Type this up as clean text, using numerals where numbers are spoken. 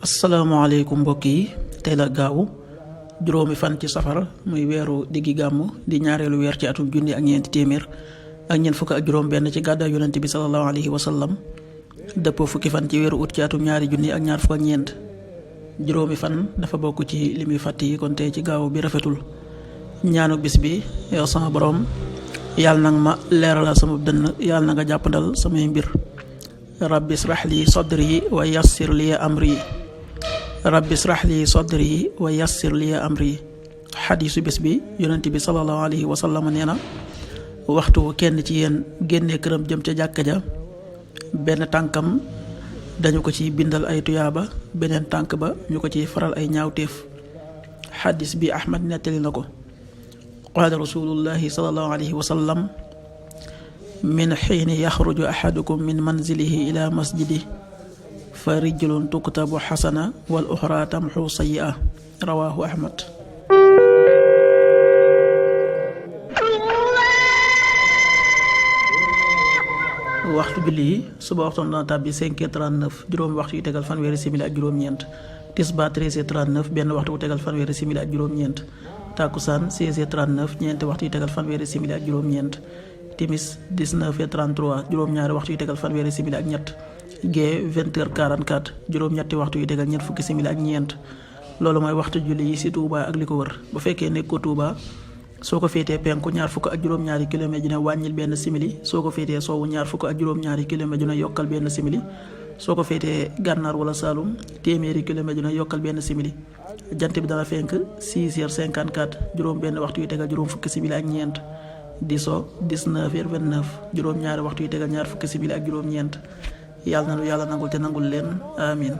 asalaamaaleykum mbokk yi tey la gaawu juróomi fan ci safar muy weeru diggi gàmmu di ñaareelu weer ci atum junni ak ñeenti téeméer ak ñeent fukk ak juróom benn ci gàddaay yonent bi sallallahu alayhi wa sallam dëppoo fukki fan ci weeru ut ci atum ñaari junni ak ñaar fukk ak ñeent. juróomi fan dafa bokk ci li muy fàtt yi kon tey ci gaawu bi rafetul. ñaanu bis bi yow sama borom yàlla nag ma leeralal sama dënn yàlla na nga jàppandal samay mbir. rabbi israh li sadri wa yassir li amri rabbi israh li sadri wa yassir li amri. xadiisu bés bi yonent bi sallallahu alayhi wa sallam nee na waxtu kenn ci yéen génnee këram jëm ca jàkka ja benn tànkam dañu ko ci bindal ay tuyaaba beneen tànk ba ñu ko ci faral ay ñaawteef. xadiis bi Ahmad nettali na ko. qaala rasulullahi sallallahu alayhi wa sallam min xiini yaxruju axadukum min manzilihi ila masjidi fa rijlun tuktabu xasana wal uxra tamxu sayyi'a rawaahu Ahmad. waxtu julli yi suba waxtoon dana tàbbi 5h39 juróomi waxtu yu tegal fanweeri simili ak juróom-ñeent. tisbaar 13h39 benn waxtu wu tegal fanweeri simili ak juróom-ñeent. takkusaan 16h39 ñeenti waxtu yu tegal fanweeri simili ak juróom-ñeent. timis 19h33 juróom-ñaari waxtu yu tegal fanweeri simili ak ñett. gee 20h44 juróom-ñetti waxtu yu tegal ñeent fukki simili ak ñeent. loolu mooy waxtu julli yi ci Touba ak li ko wër. bu fekkee nekkoo Touba soo ko féetee penku ñaar fukk ak juróom-ñaari kilomètre ju ne wàññil benn simili soo ko féetee sowwu ñaar fukk ak juróom-ñaari kilomètre ju ne yokkal benn simili soo ko féetee gànnaar wala Saalum téeméeri kilomètre ju ne yokkal benn simili. jant bi dana fenk 6h54 juróom benn waxtu yu tegal juróom fukki simili ak ñeent. di so 19h29 juróom-ñaari waxtu yu tegal ñaar fukki simili ak juróom-ñeent. yàlla na nu yàlla nangul te nangul leen amin